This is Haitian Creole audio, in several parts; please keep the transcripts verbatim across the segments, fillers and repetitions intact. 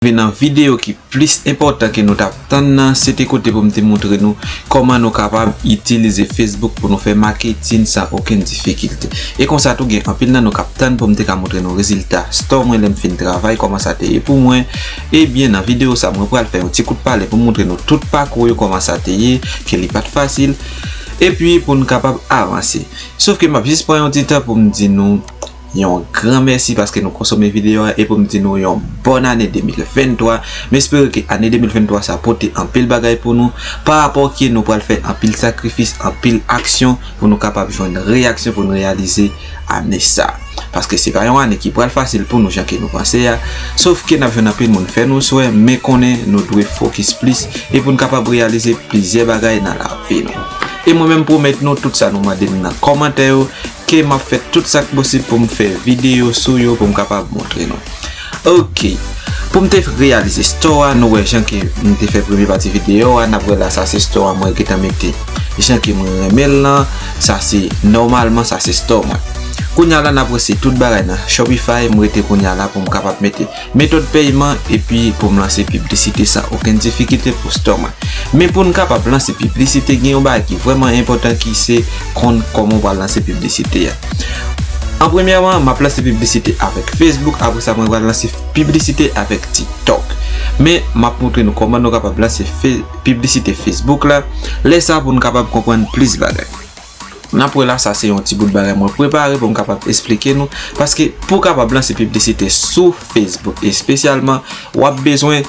Rive nan videyo ki plis enpòtan ke nou t ap tann nan, se te kote pou m te montre nou kòman nou kapab itilize Facebook pou nou fè maketin san okenn difikilte. E konsa tou, gen anpil nan nou k ap tann pou m te ka montre nou rezilta store mwen lè m fin travay, kòman sa te ye pou mwen. Ebyen, nan videyo sa, mwen pral fè yon ti kout pale pou m montre nou tout pakou yo, kòman sa te ye, ke li pa t fasil, epi pou n kapab avanse. Sof ke m ap jis pran yon ti tan pou m di nou yon gran mèsi paske nou konsome videyo a e pou m di nou yon bòn ane de mil venntwa. M espere ke ane de mil venntwa sa pote anpil bagay pou nou, pa rapò ke nou pral fè anpil sakrifis, anpil aksyon pou nou kapab jwenn reyaksyon pou nou reyalize ane sa. Paske se pa yon ane ki pral fasil pou nou jan ke nou panse a, sof ke n ap jwenn anpil moun fè nou swè, men konnen nou dwe fokis plis e pou n kapab reyalize plizyè bagay nan lavi nou. E mwen menm pwomèt nou tout sa nou mande m nan kòmantè yo, ke m ap fè tout sa k posib pou m fè videyo sou yo pou m kapab montre nou. Ok. Pou m te reyalize store a, nou wè jan ke m te fè premye pati videyo a, n ap wè la, sa se store a mwen gentan mete. Jan ke mwen renmen l lan, sa se nòmalman, sa se store mwen. Kounye a la, n ap wè se tout bagay nan Shopify, m rete kounye a la pou m kapab mete metòd pèyman epi pou m lanse piblisite san okenn difikilte pou store mwen. Men pou n kapab lanse piblisite, gen yon bagay ki vrèman enpòtan ki se konn kòman w pral lanse piblisite a. An premyèman, m ap lanse piblisite avèk Facebook, apre sa mwen pral lanse piblisite avèk TikTok. Men m ap montre nou kòman nou kapab lanse fe-, piblisite Facebook la. Lè sa pou n kapab konprann plis bagay. N ap wè la, sa se yon ti bout bagay mwen prepare pou m kapab esplike nou, paske pou w kapab lanse piblisite sou Facebook espesyalman, w ap bezwen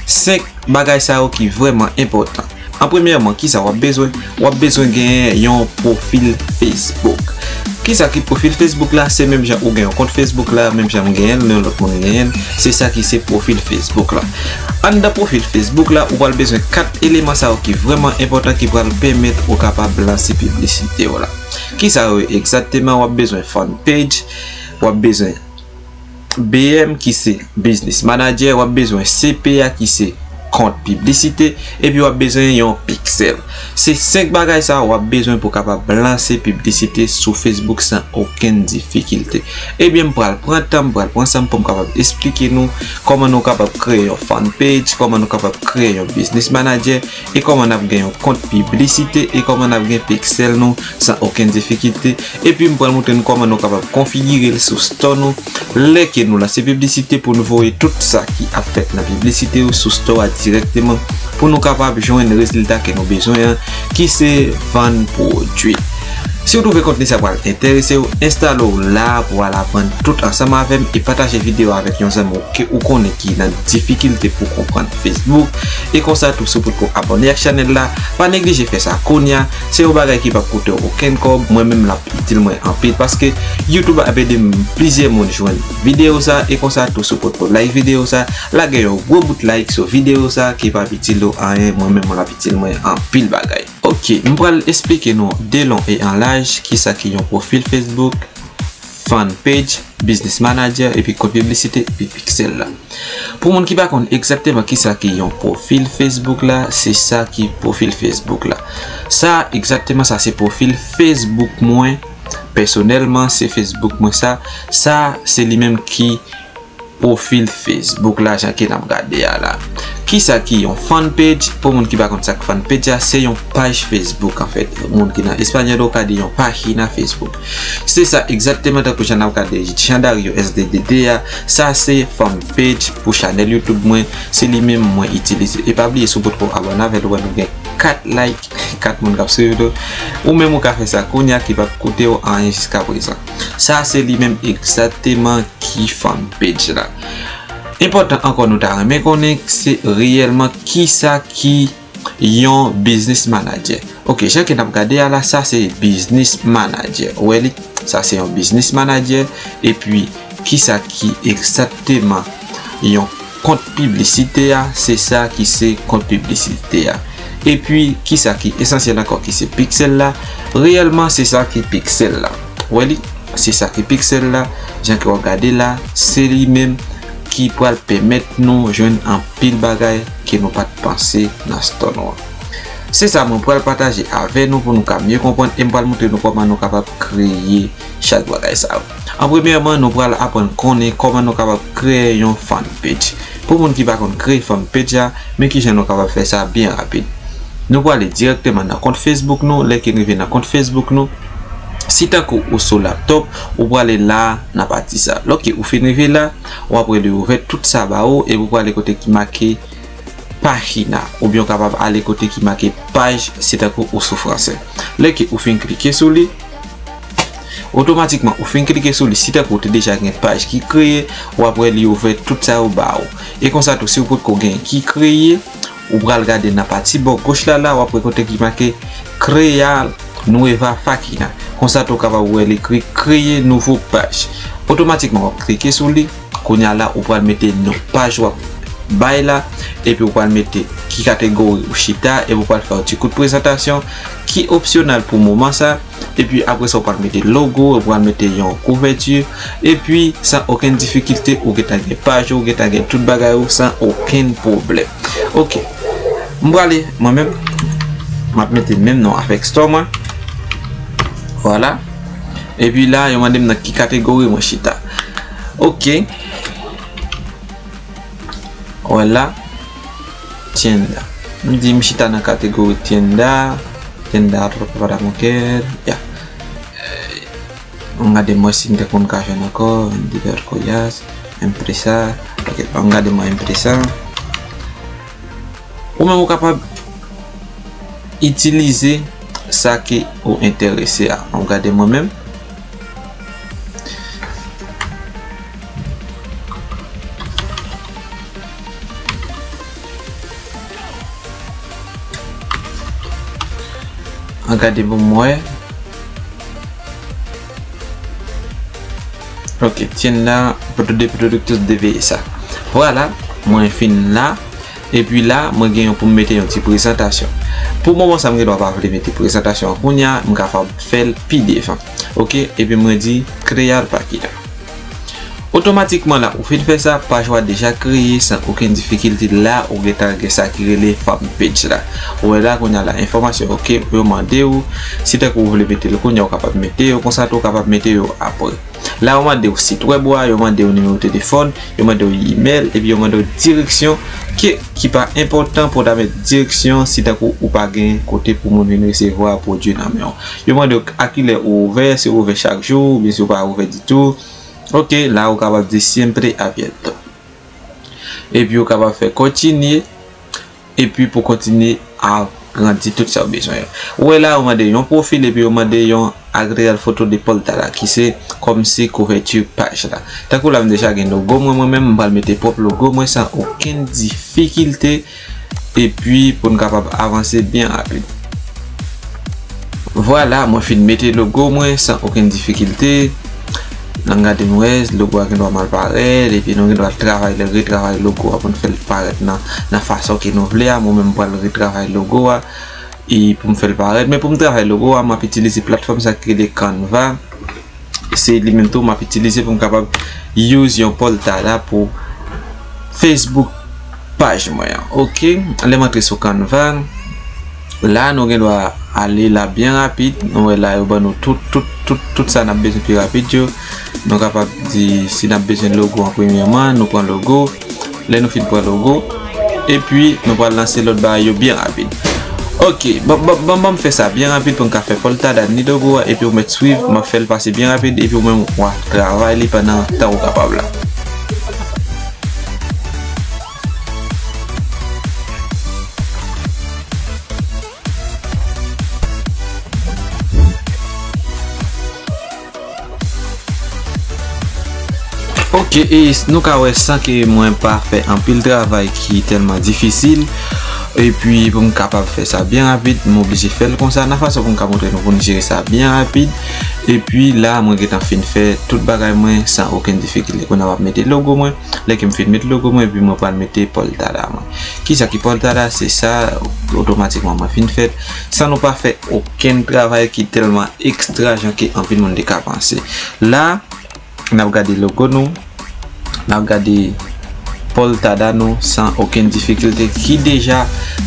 senk bagay sa yo ki vrèman enpòtan. An premyèman, kisa w ap bezwen? W ap bezwen genyen yon pwofil Facebook. Kisa ki pwofil Facebook la? Se menm jan ou gen yon kont Facebook la, menm jan m genyen l, yon lòt moun genyen l, se sa ki se pwofil Facebook la. Anndan pwofil Facebook la, ou pral bezwen kat eleman sa yo ki vrèman enpòtan ki pral pèmèt ou kapab lanse piblisite w la. Kisa yo ye egzakteman? W ap bezwen fan page, w ap bezwen B M ki se Business Manager, w ap bezwen C P A ki se kont piblisite, epi w ap bezwen yon pixel. Se senk bagay sa w ap bezwen pou kapab lanse piblisite sou Facebook san okenn difikilte. Ebyen, m pral pran tan, m pral pran san m pou m kapab esplike nou kòman nou kapab kreye yon fan page, kòman nou kapab kreye yon Business Manager, e kòman n ap gen yon kont piblisite, e kòman n ap gen pixel nou san okenn difikilte. Epi m pral montre nou kòman nou kapab konfigire l sou store nou lè ke nou lanse piblisite pou nou voye tout sa ki ap fèt nan piblisite yo sou store a dirèkteman pou nou kapab jwenn rezilta ke nou bezwen an, ki se vann pwodui. Si w twouve kontni sa pral enterese w, enstale w la pou w al aprann tout ansanm avè m e pataje videyo a avèk yon zanmi w ke ou konnen ki nan difikilte pou konprann Facebook. E konsa tou, si w potko abòne ak chanèl la, pa neglije fè sa kounye a. Se yon bagay ki p ap koute w okenn kòb. Mwen menm, l ap itil mwen anpil paske YouTube ap ede m plizyè moun jwenn videyo sa. E konsa tou, si w potko like videyo sa, lage yon gwo bout like sou videyo sa ki p ap itil ou anyen. Mwen menm, l ap itil mwen anpil bagay. Ok, m pral esplike nou de lon e an laj kisa ki yon pwofil Facebook, fan page, business manager, epi kont piblisite, epi pixel la. Pou moun ki pa konn egzakteman kisa ki yon pwofil Facebook la, se sa ki pwofil Facebook la. Sa egzakteman sa se pwofil Facebook mwen. Pèsonèlman, se Facebook mwen sa. Sa se li menm ki pwofil Facebook la, jan ke n ap gade a la. Kisa ki yon fan page? Pou moun ki pa konn sa k fan page a, se yon paj Facebook, anfèt. Moun ki nan espanyòl, ou ka di yon página Facebook. Se sa egzakteman tankou jan n ap gade jan Dario S D D te a. Sa se fan page pou chanèl YouTube mwen. Se li menm mwen itilize. E pa bliye, si w potko abòne avè l, ou wè nou gen kat like, kat moun k ap swiv nou. Ou menm ou ka fè sa kounye a ki p ap koute w anyen jiskaprezan. Sa se li menm egzakteman ki fan page la. Enpòtan ankò nou ta renmen konnen se reyèlman kisa ki yon business manager. Ok, jan ke n ap gade a la, sa se business manager. Ou wè li? Sa se yon business manager. Epi, kisa ki egzakteman yon kont piblisite a? Se sa ki se kont piblisite a. Epi, kisa ki esansyèl ankò ki se pixel la? Reyèlman, se sa ki pixel la. Ou wè li? Se sa ki pixel la. Jan ke w ap gade la, se li menm ki pral pèmèt nou jwenn anpil bagay ke nou pa t panse nan store nou an. Se sa mwen pral pataje avè nou pou nou ka mye konprann e m pral montre nou kòman nou kapab kreye chak bagay sa yo. An premyèman, nou pral aprann konnen kòman nou kapab kreye yon fan page. Pou moun ki pa konn kreye fanpage la, men kijan nou kapab fè sa byen rapid. Nou prale dirèkteman nan kont Facebook nou. Lè ke n rive nan kont Facebook nou, si tankou ou sou laptop, ou prale la nan pati sa. Lòske ou fin rive la, w ap wè li ouvè tout sa ba ou, epi ou prale kote ki make pajina, oubyen ou kapab ale kote ki make paj, si tankou ou sou fransè. Lè ke ou fin klike sou li, otomatikman ou fin klike sou li, si tankou ou te deja gen paj ki kreye, w ap wè li ouvè tout sa yo ba ou. E konsa tou, si ou potko gen ki kreye, ou pral gade nan pati bò goch la, la, w ap wè kote ki make Crear Nueva Página. Konsa tou, ou kapab wè li ekri kreye nouvo paj. Otomatikman, w ap klike sou li. Kounye a la, ou pral mete non paj w ap bay la, epi ou pral mete ki kategori ou chita, epi ou pral fè yon ti kout prezantasyon ki opsyonèl pou moman sa, epi apre sa, ou pral mete logo, ou pral mete yon kouvèti, epi san okenn difikilte, ou gentan gen paj ou, ou gentan gen tout bagay ou san okenn pwoblèm. Ok. M prale, mwen menm, m ap mete menm non avèk store mwen. Vwala. Epi la, yo mande m nan ki kategori mwen chita. Ok. Wè la. Tienda. M di m chita nan kategori tienda. Tienda para mujer. Ya. Eh, ann gade mwen si m te konn ka jwenn ankò. Vendedor Goiás. Empresa. Ok, ann gade mwen empresa. Ou menm ou kapab itilize sa ke ou enterese a. Ann gade mwen menm. Ann gade pou m wè. Ok, tienda de productos de belleza. Vwala, mwen fin la. Epi la, mwen gen yon pou m mete yon ti prezantasyon. Pou moman sa, m gen dwa pa vle mete prezantasyon an kounye a, m kapab fè l pi devan. Ok, epi mwen di, crear página. Otomatikman la, ou fin fè sa, paj ou a deja kreye san okenn difikilte la, ou gentan gen sa ki rele fanpage la. Ou wè la, kounye a la, enfòmasyon, ok, yo mande w, si tankou ou vle mete l kounye a, ou kapab mete yo, konsa tou ou kapab mete yo apre. La, yo mande w sit wèb ou a, yo mande w nimewo telefòn, yo mande w imèl, epi yo mande w direksyon, ki, ki pa enpòtan pou w ta met direksyon, si tankou ou pa gen kote pou moun vin resevwa pwodui nan men w. Yo mande w a kilè ou ouvè, si ou ouvè chak jou, oubyen si ou pa ouvè ditou. Ok, la ou kapab di siempre abierto. Epi ou kapab fè kontinye. Epi pou kontinye agrandi tout sa ou bezwen yo. Ou wè la, yo mande yon pwofil, epi yo mande yon agregar foto de portada, ki se kòmsi kouvèti paj la. Tankou la, m deja gen logo mwen, mwen menm, m pral mete pwòp logo mwen san okenn difikilte. Epi pou n kapab avanse byen rapid. Vwala, mwen fin mete logo mwen san okenn difikilte. Ann gade m wè, logo a gen dwa mal parèt, epi nou gen dwa travay, retravay logo a pou n fè l parèt nan, nan fason ke nou vle a. Mwen menm, m pral retravay logo a. E pou m fè l parèt, men pou m travay logo a, m ap itilize platfòm sa ki rele Canva. Se li menm tou m ap itilize pou m kapab use yon portada pou Facebook paj mwen an. Ok, lè m antre sou Canva, la nou gen dwa ale la byen rapid. Nou wè la yo ban nou tout, tout, tout, tout sa n ap bezwen pi rapid yo. Nou kapab di si n ap bezwen logo an premyèman, nou pran logo. Lè nou fin pran logo, epi nou pral lanse lòt bagay yo byen rapid. Ok, ban, ban, ban, ban m fè sa byen rapid pou n ka fè portada ni logo a, epi ou mèt swiv, m ap fè l pase byen rapid, epi ou menm w a travay li pandan tan ou kapab la. Ok, e s-, nou ka wè san ke mwen pa fè anpil travay ki tèlman difisil. Epi pou m kapab fè sa byen rapid, m oblije fè l konsa nan fason pou m ka montre nou pou n jere sa byen rapid. Epi la, mwen gentan fin fè tout bagay mwen san okenn difikilte. Kounye a m ap mete logo mwen. Lè ke m fin met logo mwen, epi mwen pral mete portada mwen. Kisa ki portada? Se sa, otomatikman mwen fin fèt. San nou pa fè okenn travay ki tèlman ekstra jan ke anpil moun te ka panse. La, n ap gade logo nou, n ap gade portada nou san okenn difikilte ki deja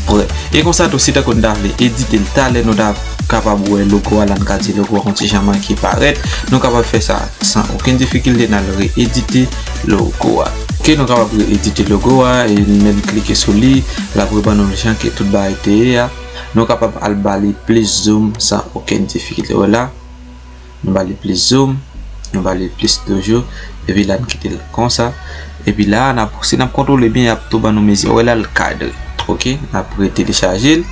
prè. E konsa tou, si tankou n ta vle edite l talè, nou ta kapab wè logo a la, n ka di logo a yon ti jan manke parèt. Nou kapab fè sa san okenn difikilte, n al re-edite logo a. Ok, E nou kapab edite logo a, e lè n klike sou li, l ap reban nou jan ke tout bagay te ye a. Nou kapab al ba li plis zoom san okenn difikilte. Wè la, nou ba li plis zoom, nou ba li plis toujou, epi la n kite l konsa. Epi la, n ap, si n ap kontwole byen, y ap tou ban nou mezi. Wè la, l kadre. Ok, n ap retelechaje l.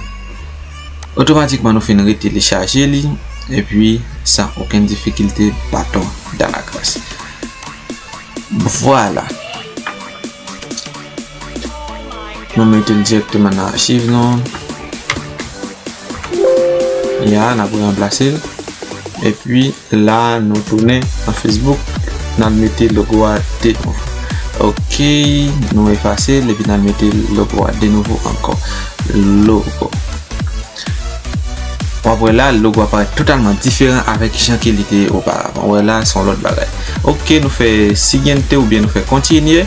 Otomatikman, nou fin retelechaje li, epi san okenn difikilte, baton dan la gras. Vwala. Nou mete l dirèkteman nan achiv nou. Ya, n ap ranplase l. Epi la, nou tounen nan Facebook. N al mete logo a de nouvo. Ok, nou efase l epi n al mete logo a de nouvo ankò. Logo. W ap wè la, logo a parèt totalman diferan avèk jan ke li te ye oparavan. W ap wè la, se yon lòt bagay. Ok, nou fè siguiente oubyen nou fè kontinye.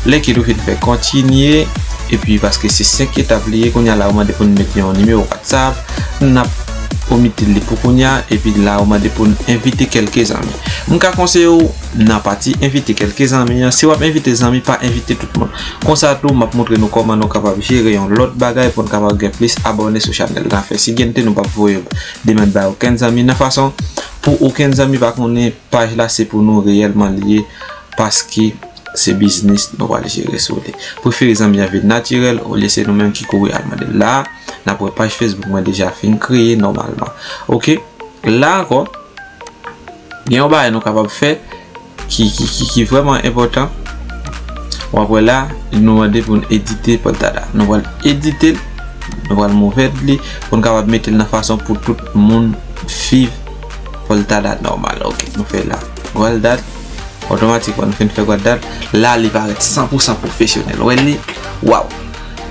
Lè ke nou fin fè kontinye, epi paske se senk etap li ye, kounye a la, ou mande pou n mete yon nimewo WhatsApp, n ap omite li pou kounye a, epi la, ou mande pou n envite kèlke zanmi. M ka konseye w, nan pati envite kèlke zanmi an, si w ap envite zanmi, pa envite tout moun. Konsa tou, m ap montre nou kòman nou kapab jere yon lòt bagay pou n kapab gen plis abòne sou chanèl la. Fè siguiente, nou p ap voye demann bay okenn zanmi nan fason pou okenn zanmi pa konnen paj la se pou nou reyèlman li ye, paske se biznis nou pral jere sou li. Prefere zanmi an vin natirèl olye se nou menm ki kouri al mande l la. N ap wè paj Facebook mwen deja fin kreye nòmalman. Ok, la ankò, gen yon bagay nou kapab fè ki, ki, ki, ki vrèman enpòtan. W ap wè la, nou mande pou n edite pòdtada. Nou pral edite l, nou pral move li pou n kapab mete l nan fason pou tout moun viv pòdtada nòmal. Ok, nou fè la. Gwal dat, otomatikman nou fin fè gwal dat. La, li parèt san pou san pwofesyonèl. Wè li, waw!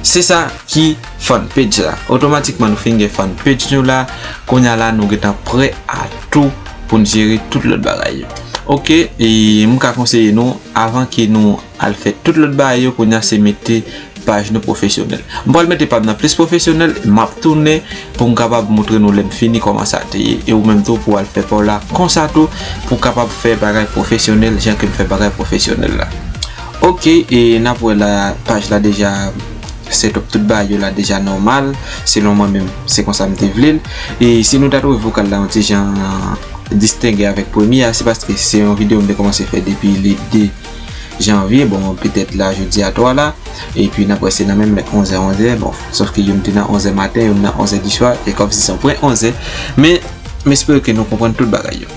Se sa ki fanpage la. Otomatikman nou fin gen fanpage nou la. Kounye a la nou gentan prè a tou pou n jere tout lòt bagay yo. Ok, e m ka konseye nou, avan ke nou al fè tout lòt bagay yo, kounye a se mete paj nou pwofesyonèl. M pral mete pa m nan plis pwofesyonèl, m ap tounen pou m kapab montre nou lè m fini kòman sa te ye. E ou menm tou pou al fè pa w la konsa tou, pou w kapab fè bagay pwofesyonèl jan ke m fè bagay pwofesyonèl la. Ok, e n ap wè la, paj la deja set up, tout bagay yo la deja nòmal, selon mwen menm, se konsa m te vle l. E si nou ta twouve vokal la yon ti jan distenge avèk premye a, se paske se yon videyo m te kòmanse fè depi le de janvye, bon, petèt la jodi a twa la, epi n ap wè se nan menm lè onzè, onzè, bon, sòf ke youn te nan onzè maten, youn nan onzè di swa, e kòmsi se yon pwen onzè, men m espere ke nou konprann tout bagay yo.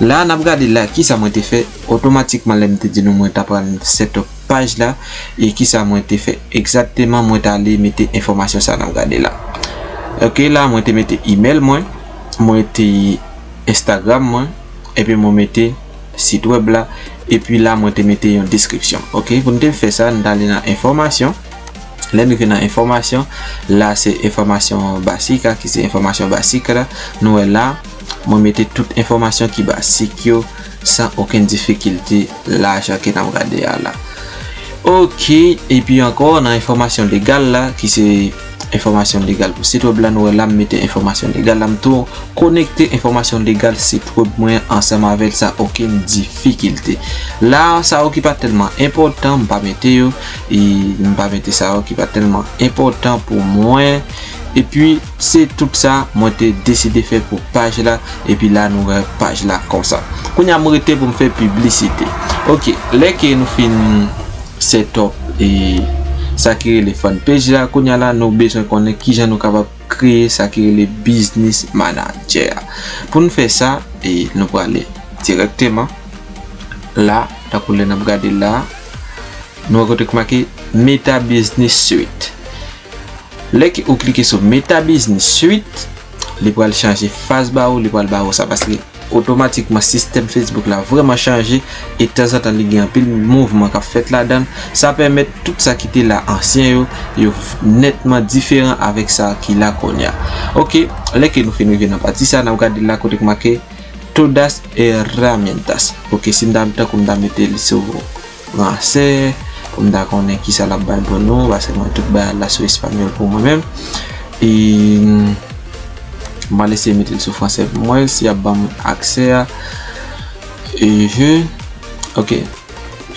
La, n ap gade la, kisa mwen te fè, otomatikman lè m te di nou mwen ta pral set up paj la, e kisa mwen te fè egzakteman, mwen t ale mete enfòmasyon sa n ap gade la. Ok, la, mwen te mete email mwen, mwen te Instagram mwen, epi mwen mete sit wèb la, epi la, mwen te mete yon deskripsyon. Ok, pou n te fè sa, n t ale nan enfòmasyon. Lè n rive nan enfòmasyon, la se enfòmasyon basik la, ki se enfòmasyon basik la. Nou wè la, mwen mete tout enfòmasyon ki basik yo san okenn difikilte la, jan ke n ap gade a la. Ok, epi ankò nan enfòmasyon legal la, ki se enfòmasyon legal pou sit wèb la, nou wè la m mete enfòmasyon legal la, m tou konekte enfòmasyon legal sit wèb mwen ansanm avè l san okenn difikilte. La, sa yo ki pa tèlman enpòtan, m pa mete yo, e m pa mete sa yo ki pa tèlman enpòtan pou mwen. Epi, se tout sa mwen te deside fè pou paj la, epi la nou wè paj la konsa. Kounye a m rete pou m fè piblisite. Ok, lè ke nou fin set up e sa ki rele fanpage la, kounye a la nou bezwen konnen kijan nou kapab kreye sa ki rele business manager a. Pou n fè sa, e nou prale dirèkteman la, tankou lè n ap gade la, nou wè kote k make Meta Business Suite. Lè ke ou klike sou Meta Business Suite, li pral chanje fas ba ou, li pral ba ou sa, paske otomatikman sistèm Facebook la vrèman chanje, e tanzantan li gen anpil mouvman k ap fèt ladan l. Sa pèmèt tout sa ki te la ansyen yo, yo nètman diferan avèk sa ki la kounye a. Ok, lè ke nou fin rive nan pati sa, n ap gade la kote k make Todas herramientas. Ok, si m ta, tankou m ta mete li sou fransè, pou m ta konnen kisa l ap bay pou nou, paske mwen tout bagay la sou espanyòl pou mwen menm. E m al eseye mete l sou fransè pou mwen, si y ap ban mwen aksè a. E je, ok.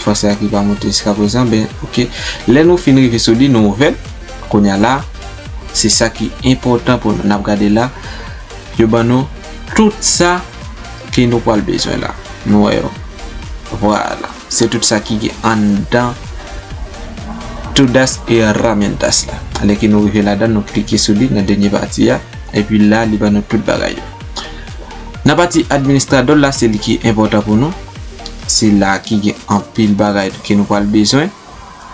Fwa sa ki pa monte jiskaprezan, ben, oke. Lè nou fin rive sou li, nou ouvè l. Kounye a la, se sa ki enpòtan pou nou. N ap gade la, yo ban nou tout sa ke nou pral bezwen la. Nou wè yo. Vwala. Se tout sa ki gen anndan Todas Herramientas la. Lè ke nou rive ladan, nou klike sou li nan dènye pati a. Epi la, li ban nou tout bagay yo. Nan pati administrador la, se li ki enpòtan pou nou. Se la ki gen anpil bagay ke nou pral bezwen.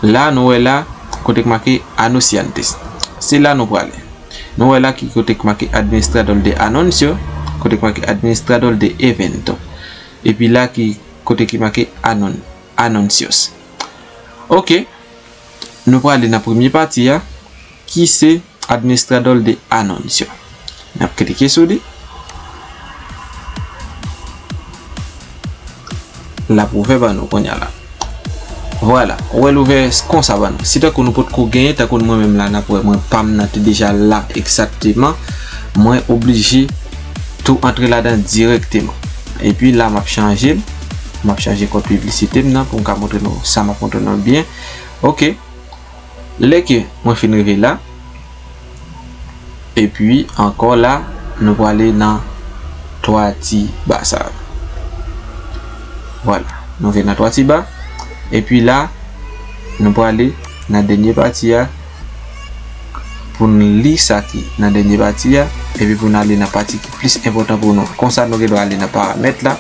La, nou wè la, kote k make anunciantes. Se la nou prale. Nou wè la ki kote k make administrador de anuncio, kote k make administrador de evento. Epi la ki kote ki make anun-, anuncios. Oke. Nou prale nan premye pati a, ki se administrador de anuncio. N ap klike sou li. L ap ouvè ban nou kounye a la. Vwala, ou wè l ouvè konsa ban nou. Si tankou nou potko genyen, tankou mwen menm la, n ap wè mwen pa m nan te deja la egzakteman, mwen oblije tou antre ladan dirèkteman. Epi la, m ap chanje l. M ap chanje kòd piblisite m nan pou m ka montre nou sa m ap montre nou byen. Oke. Lè ke mwen fin rive la, epi ankò la, nou prale nan twa ti ba sa yo. Vwala, nou vin nan twa ti ba, epi la, nou prale nan dènye pati a, pou n li sa ki nan dènye pati a, epi pou n ale nan pati ki plis enpòtan pou nou. Konsa, nou gen dwa ale nan paramèt la,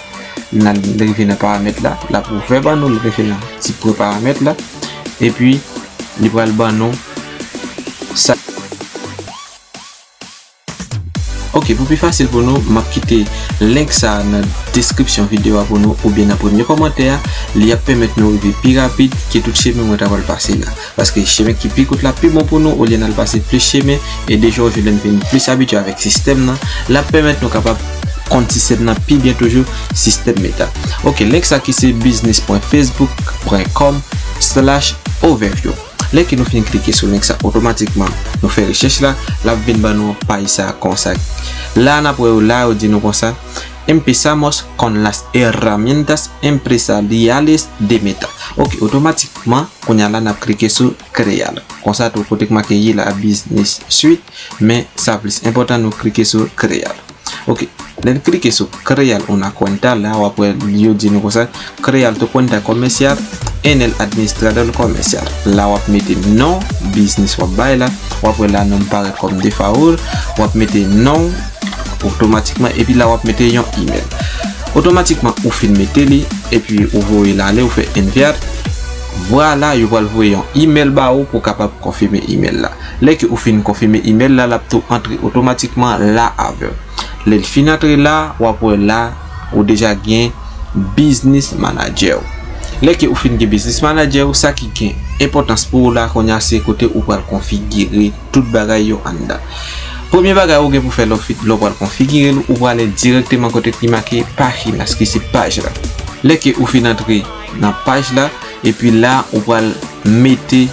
n al rive nan paramèt la, l ap ouvè ban nou, l rive nan ti pwen paramèt la, epi li pral ban nou sa. Oke, pou pi fasil pou nou, m ap kite link sa a nan deskripsyon videyo a pou nou, oubyen nan premye kòmantè a, li ap pèmèt nou rive pi rapid ke tout chemen mwen ta pral pase la. Paske chemen ki pi kout la pi bon pou nou, olye n al pase plis chemen, e de jou an jou lè n vin plis abitye avèk sistèm nan, l ap pèmèt nou kapab konn sistèm nan pi byen toujou, sistèm Meta. Oke, link sa ki se business point facebook point com slash overview. Lè ke nou fin klike sou link sa, otomatikman, nou fè rechèch la, l ap vin ban nou paj sa konsa. La, n ap wè yo la, yo di nou konsa, Empezamos con las herramientas empresariales de Meta. Oke, otomatikman, kounye a la, n ap klike sou Crear. Konsa tou, kote k make ye la, Business Suite, men sa plis enpòtan, nou klike sou Crear. Oke, lè n klike sou Crear una cuenta la, w ap wè yo di nou konsa, Crear tu cuenta comercial en el administrador comercial. La, w ap mete non biznis w ap bay la, w ap wè la, non m parèt kòm Defaur, w ap mete non, otomatikman, epi la w ap mete yon imèl. Otomatikman, ou fin mete li, epi ou voye l ale, ou fè enviar. Vwala, yo pral voye yon imèl ba ou pou w kapab konfime imèl la. Lè ke ou fin konfime imèl la, l ap tou antre otomatikman la avè w. Lè l fin antre la, w ap wè la, ou deja gen Business Manager. Lè ke ou fin gen Business Manager, sa ki gen enpòtans pou ou la, kounye a se kote ou pral konfigire tout bagay yo anndan. Premye bagay ou gen pou fè lè w fi-, lè w pral konfigire l, ou prale dirèkteman kote ki make páginas, ki se paj la. Lè ke ou fin antre nan paj la, epi la, ou pral mete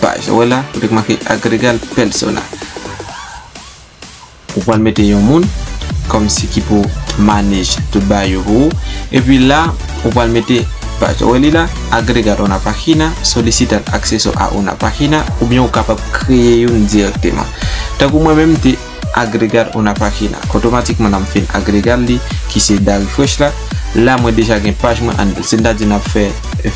paj. Ou wè la, kote ki make agregar persona. Ou pral mete yon moun kòmsi ki pou manage tout bagay yo pou ou. Epi la, ou pral mete paj. Ou wè li la, agregar una página, solicitar acceso a una página, oubyen ou kapab kreye youn dirèkteman. Tankou mwen menm, m te agregar una página. Otomatikman, lè m fin agregar li, ki se da refresh la, la, mwen deja gen paj mwen anndan. Sètadi, n ap fè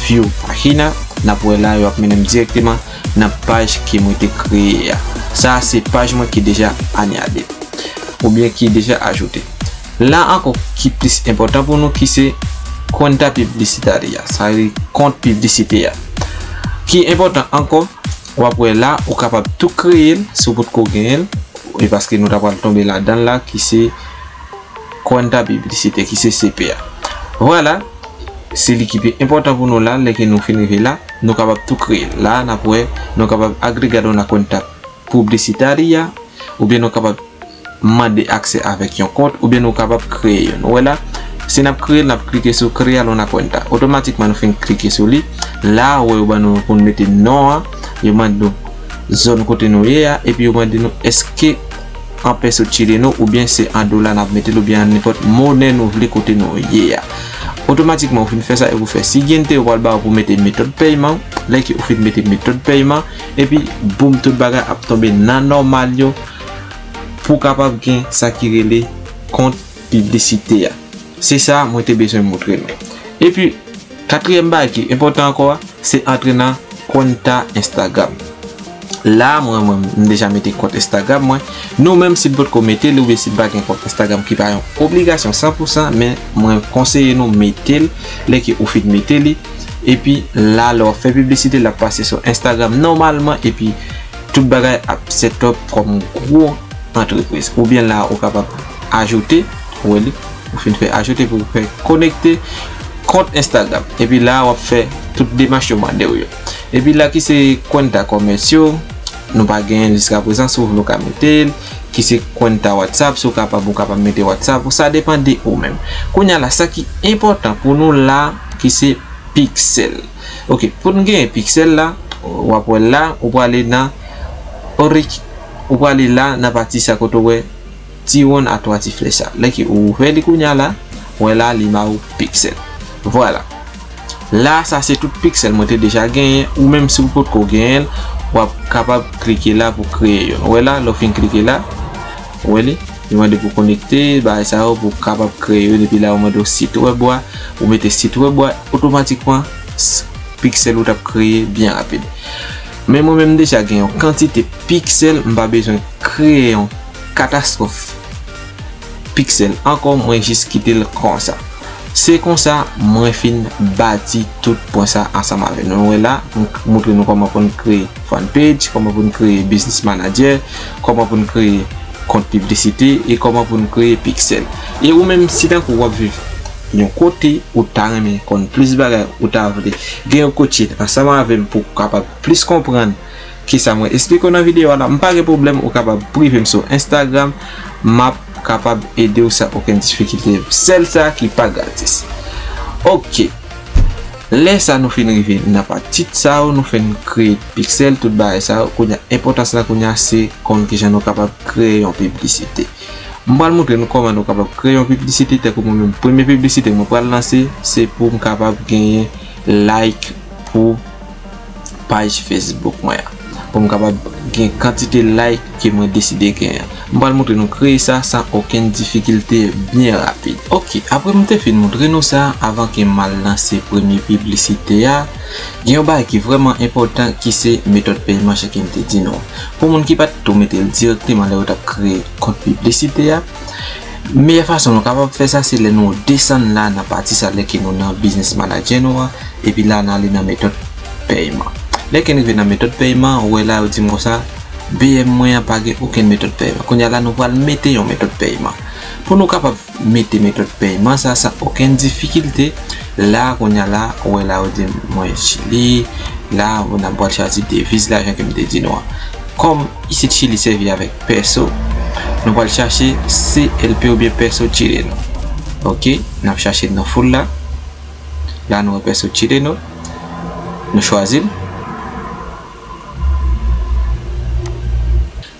view página, n ap wè la, yo ap mennen m dirèkteman nan paj ke mwen te kreye a. Sa a se paj mwen ki deja anyade, oubyen ki deja ajoute. La ankò, ki plis enpòtan pou nou, ki se cuenta publicitaria, sa vle di kont piblisite a. Ki enpòtan ankò, w ap wè la, ou kapab tou kreye l, si w potko genyen l, e paske nou ta pral tonbe ladan l la, ki se cuenta publicite, ki se C P a. Vwala, se li ki pi enpòtan pou nou la, lè ke nou fin rive la, nou kapab tou kreye l. La, n ap wè, nou kapab agregar una cuenta publicitaria, oubyen nou kapab mande aksè avèk yon kont, oubyen nou kapab kreye youn. Ou wè la, si n ap kreye l, n ap klike sou crear una cuenta. Otomatikman, nou fin klike sou li. La, ou wè yo ban nou pou n mete non an, yo mande nou zòn kote nou ye a, epi yo mande nou èske an peso chileno oubyen se an dola n ap mete l oubyen an nenpòt monè nou vle kote nou ye a. Otomatikman, ou fin fè sa, epi ou fè siguiente, yo pral ba ou pou mete metòd pèyman. Lè ke ou fin mete metòd pèyman, epi boum, tout bagay ap tonbe nan nòmal yo pou w kapab gen sa ki rele kont piblisite a. Se sa mwen te bezwen montre nou. Epi, katriyèm bagay ki enpòtan ankò a, se antre nan konta Instagram. La, mwen, mwen, m deja mete kont Instagram mwen. Nou menm, si n potko mete l, oubyen si n pa gen kont Instagram, ki pa yon obligasyon san pou san, men mwen konseye nou mete l, lè ke ou fin mete li. Epi la, lè w ap fè piblisite, l ap pase sou Instagram nòmalman, epi tout bagay ap set up kòm gwo antrepriz. Oubyen la, ou kapab ajoute, ou wè li, ou fin fè ajoute pou fè konekte kont Instagram. Epi la, w ap fè tout demach yo mande w yo. Epi la ki se kwenta kòmèsyo, nou pa genyen l jiska prezan, si w vle w ka mete l, ki se kwenta WhatsApp, si w kapab, ou kapab mete WhatsApp ou, sa depann de ou menm. Kounye a la, sa ki enpòtan pou nou la, ki se piksèl. Ok, pou n genyen piksèl la, w ap wè l la, ou prale nan orik, ou prale la nan pati sa kote w wè ti wonn a twa ti flèch sa. Lè ke ou ouvè li kounye a la, w wè la li ba ou piksèl. Vwala. La, sa se tout piksèl mwen te deja genyen, ou menm si w potko genyen l, w ap kapab klike la pou kreye youn. Ou wè la, lè w fin klike la, ou wè li, li mande pou konekte, bagay sa yo pou w kapab kreye youn, epi la yo mande w sit wèb ou a, ou mete sit wèb ou a, otomatikman, s-, piksèl ou t ap kreye byen rapid. Men mwen menm m deja gen yon kantite piksèl, m pa bezwen kreye yon katastwòf piksèl ankò, mwen jis kite l konsa. Se konsa mwen fin bati tout pwen sa ansanm avè nou. Nou wè la, m k-, montre nou kòman pou n kreye fanpage, kòman pou n kreye business manager, kòman pou n kreye kont piblisite e kòman pou n kreye piksèl. E ou menm, si tankou w ap viv yon kote, ou ta renmen konn plis bagay, ou ta vle gen yon coaching ansanm avè m pou w kapab plis konprann kisa mwen esplike w nan videyo a la, m pa gen pwoblèm, ou kapab prive m sou Instagram, m ap kapab ede w san okenn difikilte. Sèl sa ki pa gratis. Ok. Lè sa nou fin rive nan pati sa yo, nou fin kreye piksèl, tout bagay sa yo, kounye a, enpòtans la kounye a se konn kijan nou kapab kreye yon piblisite. M pral montre nou kòman nou kapab kreye yon piblisite, tankou mwen menm, premye piblisite mwen pral lanse, se pou m kapab genyen like pou paj Facebook mwen an. Pou m kapab gen kantite like ke mwen deside genyen. M pral montre nou kreye sa san okenn difikilte byen rapid. Ok, apre m te fin montre nou sa, avan ke m al lanse premye piblisite a, gen yon bagay ki vrèman enpòtan ki se metòd pèyman jan ke m te di nou. Pou moun ki pa t tou mete l dirèkteman lè yo t ap kreye kont piblisite a, meyè fason nou kapab fè sa, se lè nou desann la nan pati sa, lè ke nou nan Business Manager nou an, epi la n ale nan metòd pèyman. Lè ke n rive nan metòd pèyman, ou wè la yo di m konsa, B M mwen an pa gen okenn metòd pèyman. Kounye a la nou pral mete yon metòd pèyman. Pou nou kapab mete metòd pèyman sa san okenn difikilte, la kounye a la, ou wè la yo di m mwen Chili, la n ap pral chwazi deviz la jan ke m te di nou an. Kòm isit Chili sèvi avèk peso, nou pral chache C L P oubyen peso chileno. Ok, n ap chache nan foul la. La nou wè peso chileno. Nou chwazi l.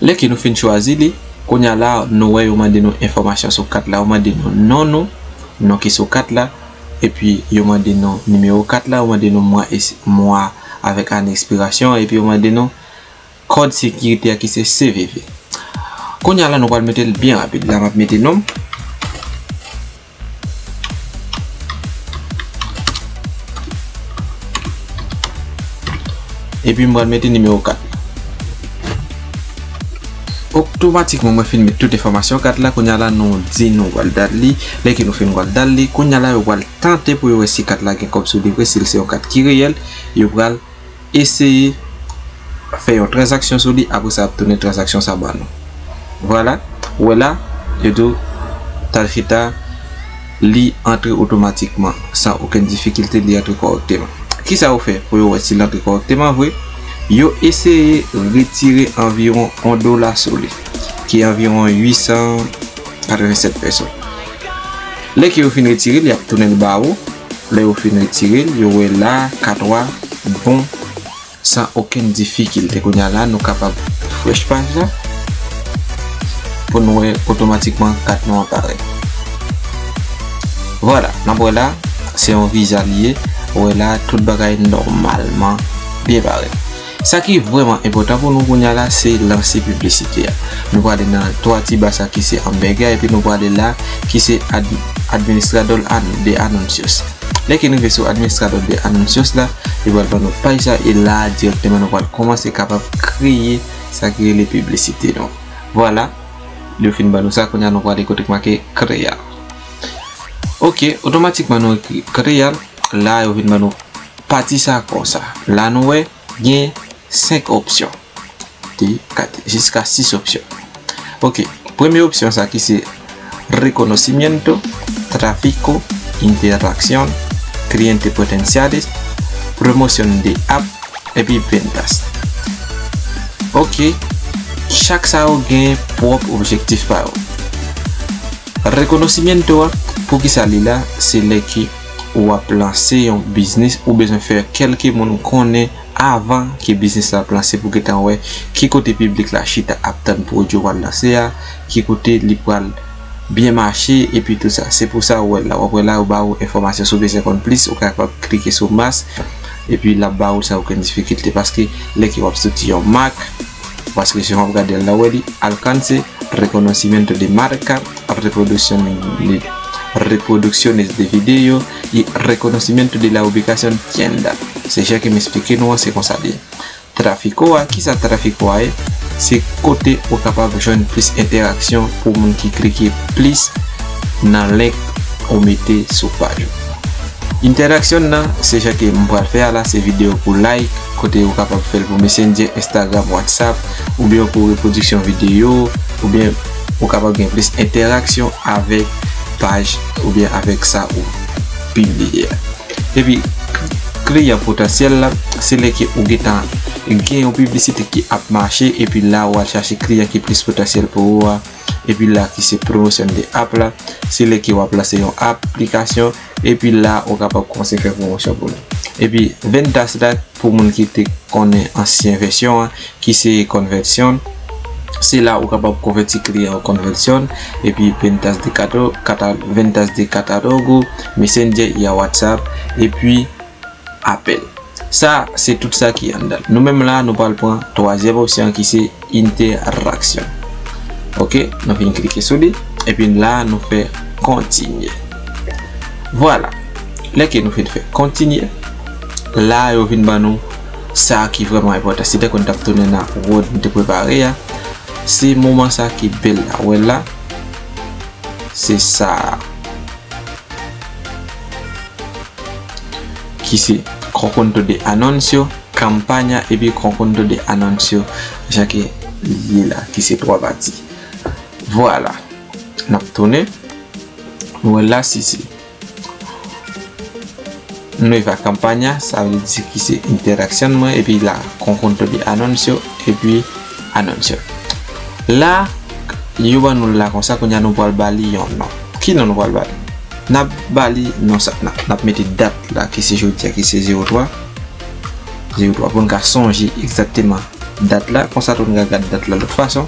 Lè ke nou fin chwazi li, kounye a la, nou wè yo mande nou enfòmasyon sou kat la, yo mande nou non nou, non ki sou kat la, epi yo mande nou nimewo kat la, yo mande nou mwa es-, mwa avèk ane ekspirasyon, epi yo mande nou kòd sekirite a ki se C V V. Kounye a la, nou pral mete l byen rapid. La, m ap mete non m. Epi m pral mete nimewo kat la. Otomatikman, mwen fin met tout enfòmasyon kat la. Kounye a la, nou di nou pral dal li. Lè ke nou fin pral dal li, kounye a la, yo pral tante pou yo wè si kat la gen kòb sou li vre, si l se yon kat ki reyèl, yo pral eseye fè yon tranzaksyon sou li, apre sa ap tounen tranzaksyon sa ba nou. Vwala, ou wè la, yo di w tarjeta li antre otomatikman, san okenn difikilte, li antre kòrèkteman. Kisa yo fè pou yo wè si l antre kòrèkteman vre? Yo eseye retire anviwon yon dola sou li, ki anviwon uit san katrevennsèt peso. Lè ke yo fin retire l, y ap tounen l ba ou. Lè yo fin retire l, yo wè la, kat ou a bon, san okenn difikilte. Kounye a la, nou kapab refresh paj la pou nou wè otomatikman kat nou an parèt. Vwala, n ap wè la, Se yon viza li ye. Ou wè la, tout bagay nòmalman byen parèt. Sa ki vrèman enpòtan pou nou kounye a la, se lanse piblisite a. Nou prale nan twa ti ba sa ki se hamburger, epi nou prale la, ki se ad-, administrador an-, de anuncios. Lè ke n rive sou administrador de anuncios la, li pral ban nou paj sa, e la, dirèkteman, nou pral kòmanse kapab kreye sa ki rele piblisite nou. Vwala, yo fin ban nou sa, kounye a nou prale kote k make crear. Ok, otomatikman nou ekri crear, la, yo vin ban nou pati sa konsa. La, nou wè, gen senk opsyon. De, kat, jiska sis opsyon. Ok, premye opsyon sa ki se reconocimiento, tráfico, interacción, clientes potenciales, promoción de app, epi ventas. Ok, chak sa yo gen pwòp objektif pa yo. Reconocimiento a, poukisa li la, se lè ke w ap lanse yon biznis, ou bezwen fè kèlke moun konnen avan ke biznis la ap lanse pou gentan wè ki kote piblik la chita ap tann pwodui w al lanse a, ki kote li pral byen mache, epi tout sa. Se pou sa ou wè la, w ap wè la, yo ba ou enfòmasyon, si w bezwen konn plis, ou kapab klike sou mas, epi l ap ba ou l san okenn difikilte, paske lè ke w ap soti yon mak, paske jan w ap gade l la, w wè li, alcance, reconocimiento de marca, reproducción de, reproducciones de video y reconocimiento de la ubicación tienda. Se jan ke m esplike nou an, se konsa li ye. Tráfico a, kisa tráfico a ye? Se kote ou kapab jwenn plis entèraksyon pou moun ki klike plis nan link ou mete sou paj ou. Entèraksyon nan, se jan ke m pral fè a la, se videyo pou like, kote ou kapab fè l pou Messenger, Instagram, WhatsApp, oubyen pou repwodiksyon videyo, oubyen ou kapab gen plis entèraksyon avèk paj oubyen avèk sa ou pibliye a. Epi, kliyan potansyèl la, se lè ke ou gentan gen yon piblisite ki ap mache, epi la ou al chache kliyan ki plis potansyèl pou ou a, epi la ki se promosyon de app la, se lè ke w ap lanse yon aplikasyon, epi la ou kapab kòmanse fè pwomosyon pou li. Epi ventas la, pou moun ki te konnen ansyen vèsyon an, ki se konvèsyon, se la ou kapab konvèti kliyan an konvèsyon, epi ventas de cato-, cata-, ventas de catálogo, Messenger, y a WhatsApp, epi apèl. Sa, se tout sa ki anndan. Nou menm la, nou pral pran twazyèm opsyon ki se entèraksyon. Ok, nou vin klike sou li, epi la, nou fè kontinye. Vwala. Lè ke nou fin fè kontinye, la, yo vin ban nou sa ki vrèman enpòtan. Se tankou n t ap tounen nan wòd nou te prepare a. Se moman sa ki bèl la. Ou wè la, se sa a. Ki se conjunto de anuncio, campaña epi conjunto de anuncio, jan ke li ye la, ki se twa pati. Vwala. N ap tounen. Nou wè la, si se nou eva campaña, sa vle di ki se entèraksyon mwen, epi la, conjunto de anuncio, epi anuncio. La, yo ban nou l la konsa, kounye a nou pral ba li yon non. Ki non nou pral ba li? N ap ba li non sa, n ap, n ap mete dat la, ki se jodi a, ki se zewo twa, zewo twa, pou n ka sonje egzakteman dat la. Konsa tou, n ka gad dat la lòt fason.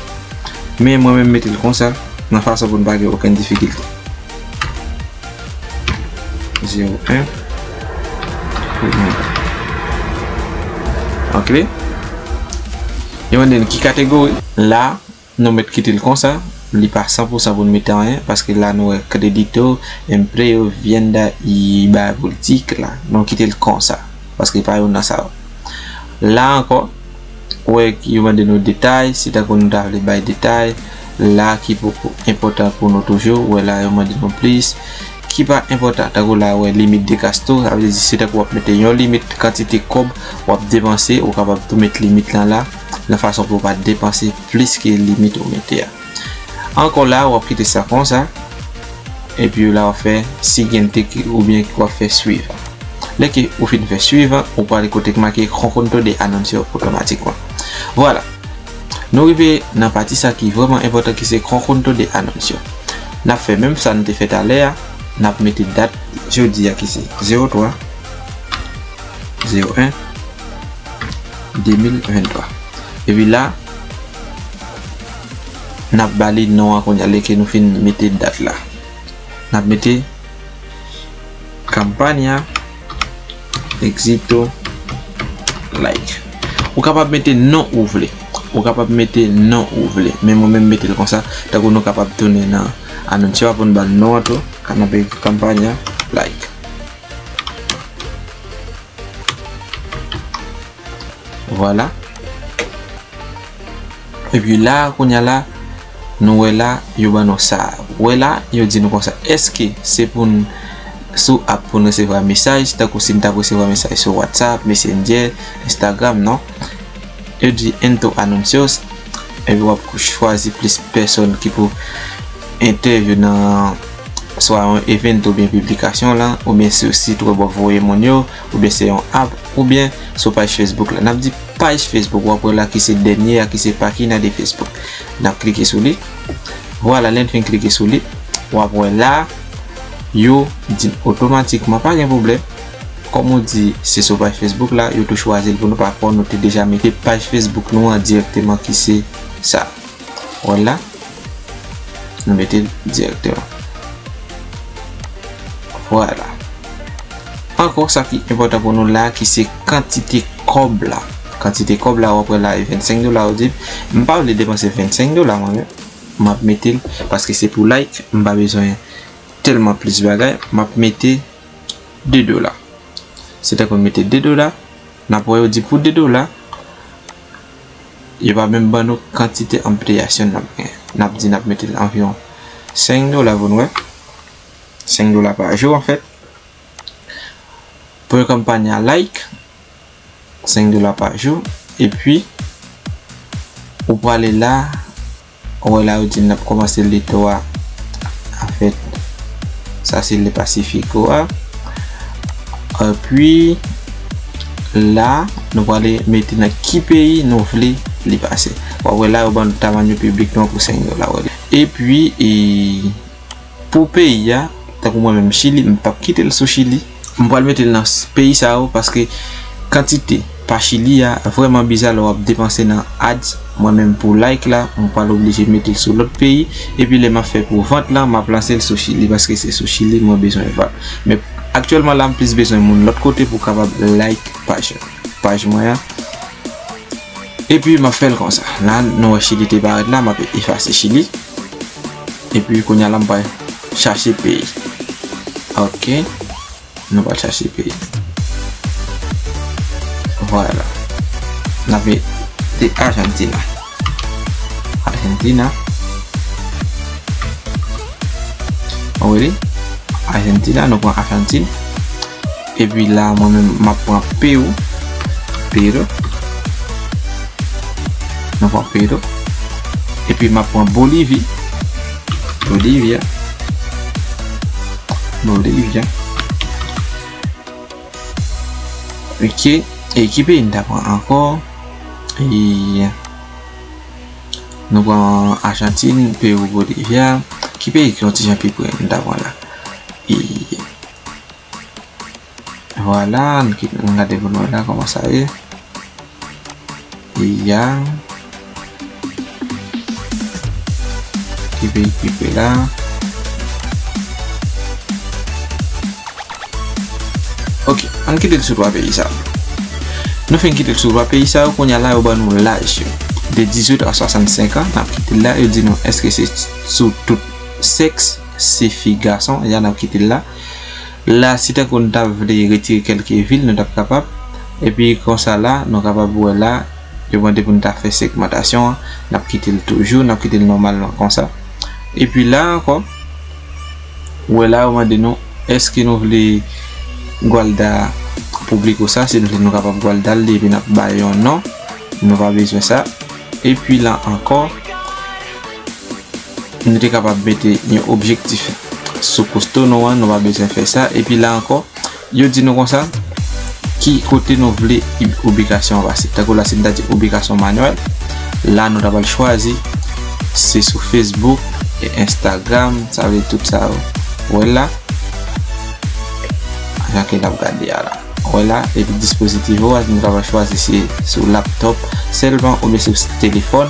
Men mwen menm, m mete l konsa, nan fason pou n pa gen okenn difikilte. Zewo en. Ok. Yo mande n ki kategori. La, nou mèt kite l konsa. Li pa san pou san pou n mete anyen, paske la nou wè crédito, empleo, vivienda y boutique la. Nou kite l konsa, paske pa youn nan sa yo. La ankò, ou wè, yo mande nou detay, se tankou nou ta vle bay detay, la ki poko enpòtan pou nou toujou, ou wè la yo mande nou plis, ki pa enpòtan, tankou la, ou wè, limit de gasto, sa vle di se tankou w ap mete yon limit kantite kòb w ap depanse, ou kapab tou met limit lan la, nan fason pou w pa depanse plis ke limit ou mete a. Ankò la, w ap kite sa konsa. Epi la, w ap fè siguiente ki, oubyen w ap fè suivant. Lè ke ou fin fè suivant, ou prale kote k make conjunto de anuncio otomatikman. Vwala. Nou rive nan pati sa ki vrèman enpòtan, ki se conjunto de anuncio. N ap fè menm sa n te fè talè a, n ap mete dat jodi a ki se zewo twa, zewo en, de mil venntwa. Epi la, n ap ba li non an kounye a, lè ke nou fin mete dat la. N ap mete Campaña Éxito Like. Ou kapab mete non ou vle. Ou kapab mete non ou vle. Men mwen menm mete l konsa. Tankou nou kapab tounen nan anonsyo a pou n ba l non an tou. Campaña Like. Vwala. Epi la, kounye a la, nou wè la, yo ban nou sa. Ou wè la, yo di nou konsa. Èske se pou n, sou app pou n resevwa mesaj, tankou si n t ap resevwa mesaj sou WhatsApp, Messenger, Instagram, non? Yo di en to anuncios, epi w ap chwazi plis pèsòn ki pou entèvyou nan swa yon event oubyen piblikasyon lan, oubyen sou sit wèb w ap voye moun yo, oubyen se yon app, oubyen sou paj Facebook la. N ap di paj Facebook, w ap wè la ki se dènye a, ki se Página de Facebook. N ap klike sou li. Vwala, lè n fin klike sou li, w ap wè la, yo di n otomatikman, pa gen pwoblèm. Kòm ou di, se sou paj Facebook la, yo tou chwazi l pou nou, pa fò nou te deja mete paj Facebook nou an dirèkteman ki se sa. Vwala. Nou mete l dirèkteman. Vwala. Ankò, sa ki enpòtan pou nou la, ki se kantite kòb la. Kantite kòb la, w ap wè la, e vennsenk dola, ou di, m pa vle depanse vennsenk dola, mwen menm. M ap mete l, paske se pou like, m pa bezwen tèlman plis bagay, m ap mete de dola. Se tankou m mete de dola, n ap wè yo di pou de dola, yo pa menm ban nou kantite ampliyasyon n ap genyen. N ap di n ap mete l anviwon senk dola pou n wè. Senk dola pa jou, anfèt. Pou kanpay a like, senk dola pa jou. Epi, ou prale la, ou wè la yo di n ap kòmanse leto a. Anfèt, sa se le Pacifico a. Epi, la, nou prale mete nan ki peyi nou vle li pase. W ap wè la, yo ban nou tamanyo piblik nou an pou senk dola, wè. Epi, e, pou peyi a, tankou mwen menm Chili, m p ap kite l sou Chili. M pral mete l nan s-, peyi sa yo paske kantite pa Chili a vrèman biza lè w ap depanse nan ads. Mwen menm pou like la, m pral oblije mete l sou lòt peyi. Epi lè m ap fè pou vant lan, m ap lanse l sou Chili paske se sou Chili mwen bezwen vann. Men aktyèlman la, m plis bezwen moun lòt kote pou kapab like paj, paj mwen an. Epi m ap fè l konsa. La, nou wè Chili te parèt la, m ap efase Chili. Epi kounye a la, m pral chache peyi. Ok. Nou pral chache peyi. Vwala. N ap mete Argentina. Argentina. Ou wè li? Argentina, nou pran Argentine. Epi la, mwen menm, m ap pran Peru. Peru. Nou pran Peru. Epi m ap pran Bolivi. Bolivia. Bolivia. Ok. E ki peyi n ta pran ankò? E nou pran Argentine, Peru, Bolivia. Ki peyi ki yon ti jan pi pre n ta pran la? E Vwala, n ki-, n gade pou n wè la kòman sa ye. Ya. Ki peyi ki pe la? Ok, ann kite l sou twa peyi sa yo. Nou fin kite l sou twa peyi sa yo, kounye a la yo ban nou laj yo. De dizuit a swasannsenk an, n ap kite l la, yo di nou èske se sou tout sèks, se fi, gason, ya n ap kite l la. La, si tankou n ta vle retire kèlke vil, nou t ap kapab. Epi konsa la, nou kapab wè la, yo mande pou n ta fè segmantasyon an. N ap kite l toujou, n ap kite l nòmalman konsa. Epi la ankò, ou wè la, yo mande nou, èske nou vle Gualda Público sa? Si nou vle, nou kapab Gualda l, epi n ap ba yon non. Nou pa bezwen sa. Epi la ankò, nou te kapab mete yon objektif sou kosto nou an, nou pa bezwen fè sa. Epi la ankò, yo di nou konsa, ki kote nou vle ib-, ibikasyon an pase. Tankou la, si n ta di ibikasyon manyèl, la nou ta pral chwazi, se sou Facebook e Instagram, sa vle di tout sa yo. Ou wè la, jan ke n ap gade a la. Wè la, epi dispozitivo a, nou kapab chwazi se sou laptop sèlman oubyen se sou telefòn.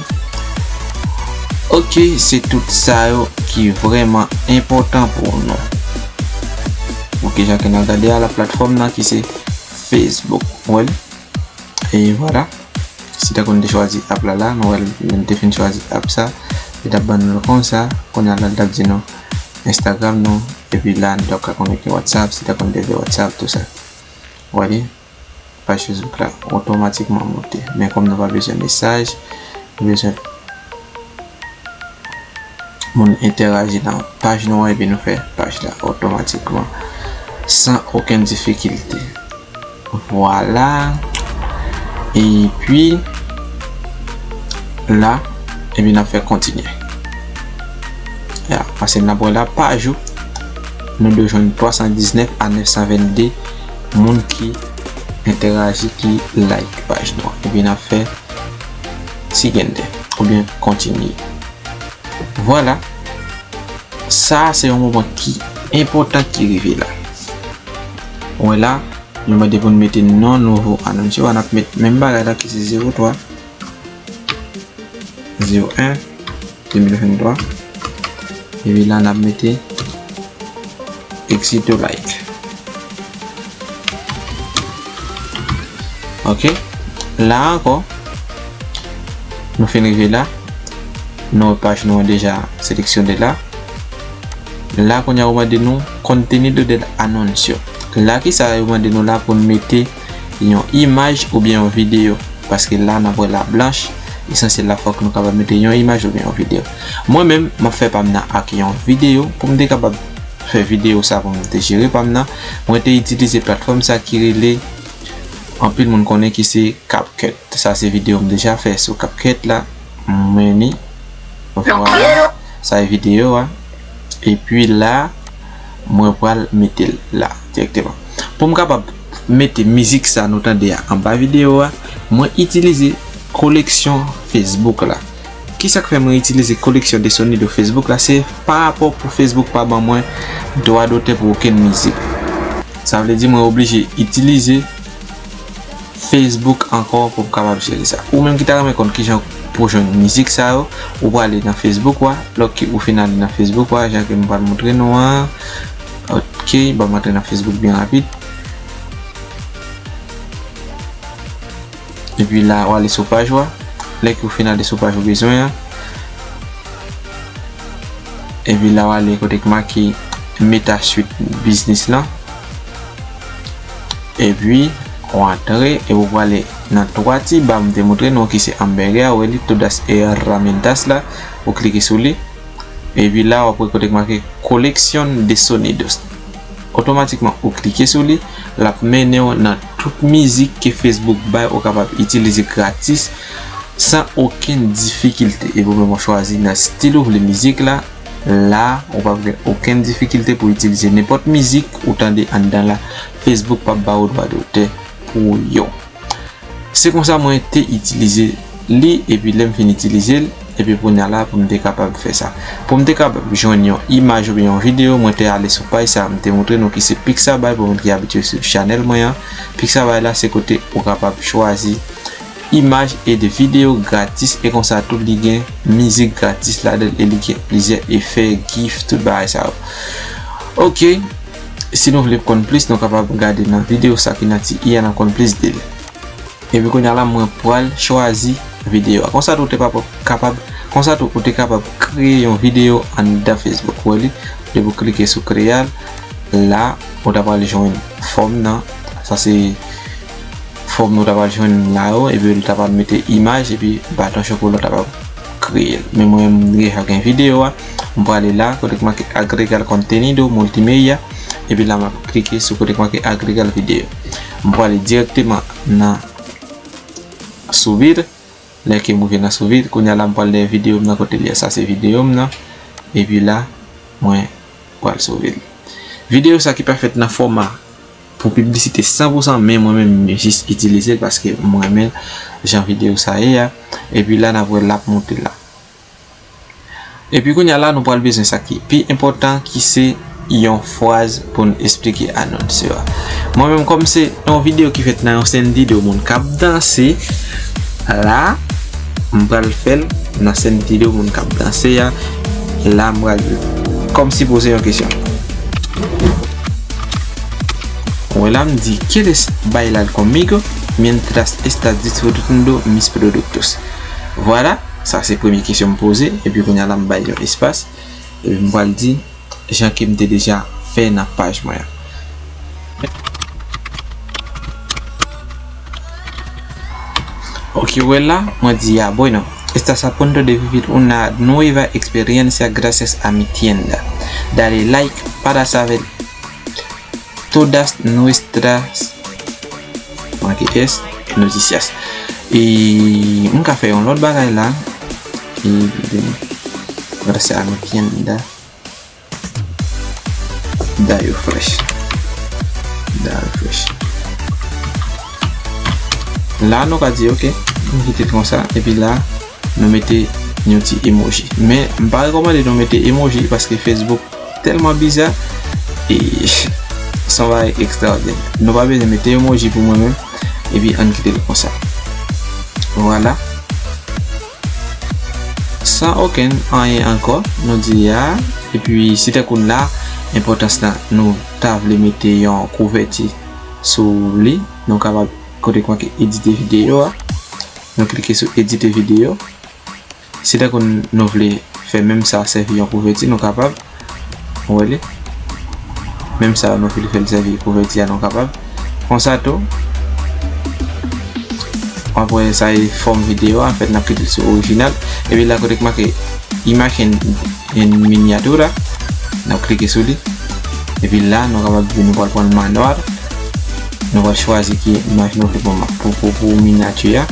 Ok, se tout sa yo ki vrèman enpòtan pou nou. Pou Deja ke n al gade a, la platfòm nan ki se Facebook. Ou wè l? E vwala. Si tankou n te chwazi app la la, nou wè l, nou te fin chwazi app sa. Li t ap ban nou l konsa. Kounye a la, li t ap di nou Instagram nou. Epi la, nou t ap ka konekte WhatsApp, si tankou n te vle WhatsApp, tou sa. Ou wè li? Paj Facebook la otomatikman monte. Men kòm nou pa bezwen mesaj, nou bezwen moun entèraji nan paj nou an, epi nou fè paj la otomatikman san okenn difikilte. Vwala. Epi la, epi n ap fè kontinye. Ya, paske n ap wè la pa jou, nou dwe jwenn twa san diznèf a nèf san vennde moun ki entèraji, ki like paj nou an. Epi n ap fè siguiente oubyen kontinye. Vwala. Sa a se yon moman ki enpòtan ki rive la. Ou wè la, yo mande pou n mete non nouvo anons yo a, n ap met menm bagay la ki se zewo twa, zewo en, de mil venntwa. Epi la, n ap mete Éxito Like. Ok. La ankò, nou fin rive la. Nou wè paj nou an deja seleksyone la. La, kounye a, yo mande nou contenido del anuncio. La, kisa yo mande nou la pou n mete yon imaj oubyen yon videyo? Paske la, n ap wè la blanch. Esansyèl la, fòk nou kapab mete yon imaj oubyen yon videyo. Mwen menm, m ap fè pa m nan ak yon videyo. Pou m te kapab fè videyo sa, pou m te jere pa m nan, mwen te itilize platfòm sa ki rele, anpil moun konnen ki se CapCut. Sa se videyo m deja fè sou CapCut la. Mwen ni. Vwala. Sa e videyo a. Epi la, mwen pral mete l la dirèkteman. Pou m kapab mete mizik sa nou tande a anba videyo a, mwen itilize koleksyon Facebook la. Kisa k fè mwen itilize koleksyon de sonido Facebook la? Se pa rapò pou Facebook pa ban mwen dwa dotè pou okenn mizik. Sa vle di mwen oblije itilize Facebook ankò pou m kapab jere sa. Ou menm ki ta renmen konn kijan pou jwenn mizik sa yo, ou prale nan Facebook ou a. Lòk ou fin ale nan Facebook ou a, jan ke m pral montre nou an. Ok, ban m antre nan Facebook byen rapid. Epi la, w ale sou paj ou a. Lè ke w fin ale sou paj ou bezwen an. Epi la, w ale kote k make Meta Suite Business lan. Epi, w antre, epi w prale nan twa ti ba m te montre nou ki se hamburger, w wè li, todas herramientas la, ou klike sou li. Epi la, w ap wè kote k make Colección de Sonidos. Otomatikman, ou klike sou li, l ap mennen w nan tout mizik ke Facebook bay, ou kapab itilize gratis, san okenn difikilte. Epi ou menm w chwazi nan stil ou vle mizik la. La, ou p ap gen okenn difikilte pou itilize nenpòt mizik ou tande anndan la. Facebook p ap ba ou dwa dotè pou yo. Se konsa mwen te itilize li, epi lè m fin itilize l, epi kounye a la pou m te kapab fè sa. Pou m te kapab jwenn yon imaj oubyen yon videyo, mwen te ale sou paj sa a, m te montre nou ki se Pixabay, pou moun ki abitye sou chanèl mwen an. Pixabay la, se kote ou kapab chwazi imaj e de videyo gratis, e konsa tou li gen mizik gratis ladan l, e li gen plizyè efè, gif, tout bagay sa yo. Ok, si nou vle konn plis, nou kapab gade nan videyo sa ki nan ti i a, n ap konn plis de li. Epi kounye a la, mwen pral chwazi videyo a. Konsa tou, ou te pa kapab, konsa tou, ou te kapab kreye yon videyo anndan Facebook. Ou wè li, depi w klike sou kreye a, la, ou ta pral jwenn fòm nan. Sa se fòm nou ta pral jwenn la yo, epi ou ta pral mete imaj, epi baton chokola ta pral kreye l. Men mwen, m deja gen videyo a, m prale la, kote k make agregar contenido multimedia, epi la, m ap klike sou kote k make agregar video. M prale dirèkteman nan subir. Lè ke m rive nan subir, kounye a la, m pral dèyè videyo m nan kote li a. Sa se videyo m nan. Epi la, mwen pral subir. Videyo sa ki pa fèt nan fòma pou piblisite san pou san, men mwen menm, m jis itilize l paske m renmen jan videyo sa ye a. Epi la, n ap wè l ap monte la. Epi kounye a la, nou pral bezwen sa ki pi enpòtan, ki se yon fraz pou n esplike anons yo a. Mwen menm, kòm se yon videyo ki fèt nan yon sentido moun k ap danse, la, m pral fè l nan sentido moun k ap danse a. La, m pral kòmsi poze yon kesyon. La m di, ¿quieres bailar conmigo mientras estás disfrutando mis productos? Vwala, sa se premye kesyon m poze, epi kounye a la m bay yon espas, epi m pral di, jan ke m te deja fè nan paj mwen an. Ok, ou wè la, mwen di, ah, bueno, estás a punto de vivir una nueva experiencia gracias a mi tienda. Dale like para saber todas nuestras, manke S, noticias. E m ka fè yon lòt bagay la. E, gracias a mi tienda. Dayo Fresh. Dayo Fresh. La, nou ka di, ok, nou kite l konsa. Epi la, nou mete yon ti emoji. Men, m pa rekòmande nou mete emoji paske Facebook tèlman biza. E, se yon bagay ekstraòdinè. Nou pa bezwen mete emoji pou mwen menm. Epi, ann kite l konsa. Vwala. San okenn anyen ankò, nou di a, epi si tankou la, enpòtans la, nou ta vle mete yon kouvèti sou li, nou kapab, kote k make edite videyo a, nou klike sou edite videyo. Si tankou nou vle fè menm sa sèvi yon kouvèti, nou kapab. Ou wè li? Menm sa yo nou vle fè l sèvi kouvèti a, nou kapab. Konsa tou, apre sa e fòm videyo a, anfèt, n ap kite l sou orijinal. Epi la kote k make imagen en miniatura, n ap klike sou li. Epi la, nou kapab vin, nou pral pran manwal. Nou pral chwazi ki imaj nou vle pou, pou, pou, pou minyati a.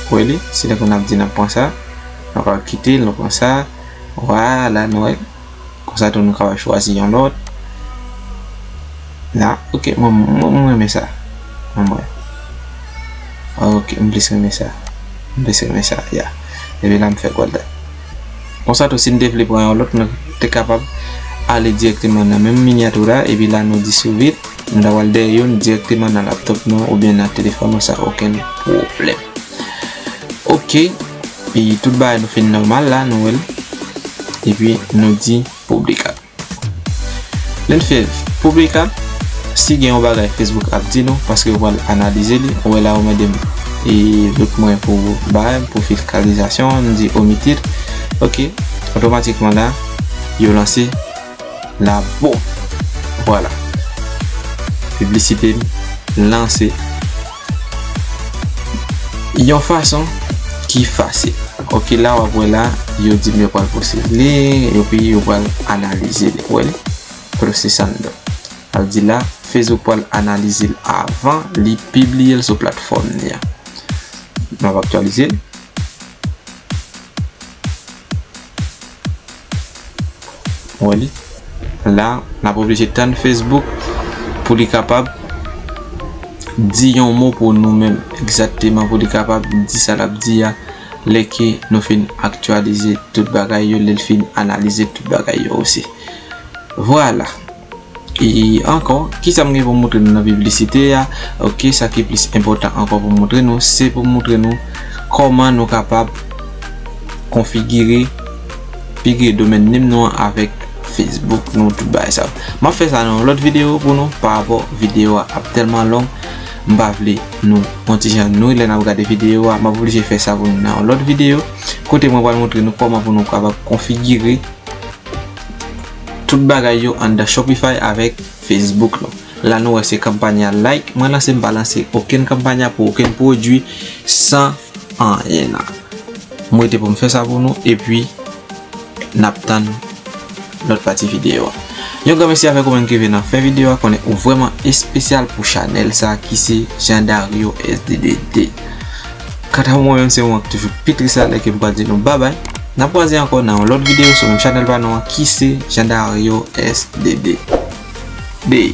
Ou wè li? Si tankou n ap di n ap pran sa, nou pral kite l, nou pran sa. Vwala, nou wè. Konsa tou nou kapab chwazi yon lòt. La, ok, mwen, mwen, mwen renmen sa. Mwen, mwen. Ok, m plis renmen sa. M plis renmen sa, ya. Epi la, m fè gòl la. Konsa tou, si n te vle pran yon lòt, nou te kapab ale dirèkteman nan menm miniatura, epi la, nou di sou vit, nou ta pral dèyè youn dirèkteman nan laptop nou oubyen nan telefòn nou, san okenn pwoblèm. Ok, e tout bagay nou fin nòmal la, nou wè l. Epi nou di publicar. Lè n fè publicar, si gen yon bagay Facebook ap di nou, paske yo pral analize li, ou wè la yo mande m, e, lòt mwen pou bagay, pou filtrizasyon, m di omitir. Ok, otomatikman la, yo lanse la, bon. Vwala. Piblisite m lanse yon fason ki fasil. Ok, la w ap wè la, yo di m yo pral posib li, epi yo pral analize li. Ou wè li? Procesando. Sa vle di la, Facebook pral analize l avan li pibliye l sou platfòm li a. Nou ap aktyalize l. Ou wè li? La, n ap oblije tann Facebook pou li kapab di yon mo pou nou menm, egzakteman pou li kapab di sa l ap di a, lè ke nou fin aktyalize tout bagay yo, lè l fin analize tout bagay yo osi. Vwala. E ankò, kisa m gen pou m montre nou nan piblisite a? Ok, sa ki plis enpòtan ankò pou m montre nou, se pou m montre nou kòman nou kapab konfigire, konfigire domèn name nou an avèk Facebook nou, tout bagay sa yo. M ap fè sa nan yon lòt videyo pou nou, pa rapò videyo a ap tèlman long, m pa vle nou, yon ti jan nou, lè n ap gade videyo a, m ap oblije fè sa pou nou nan yon lòt videyo, kote mwen pral montre nou kòman pou nou kapab konfigire tout bagay yo anndan Shopify avèk Facebook nou. La nou wè se kanpanya like mwen lanse, m pa lanse okenn kanpanya pou okenn pwodui san anyen la. M rete pou m fè sa pou nou, epi n ap tann lòt pati videyo a. Yon gran mèsi avèk ou menm ki rive nan fen videyo a, konnen ou vrèman espesyal pou chanèl sa ki se Jean Dario S D D D. Kanta mwen menm se mwen ki toujou pi tris la lè ke m pral di nou babay. N ap kwaze ankò nan yon lòt videyo sou menm chanèl pa nou an ki se Jean Dario S D D D.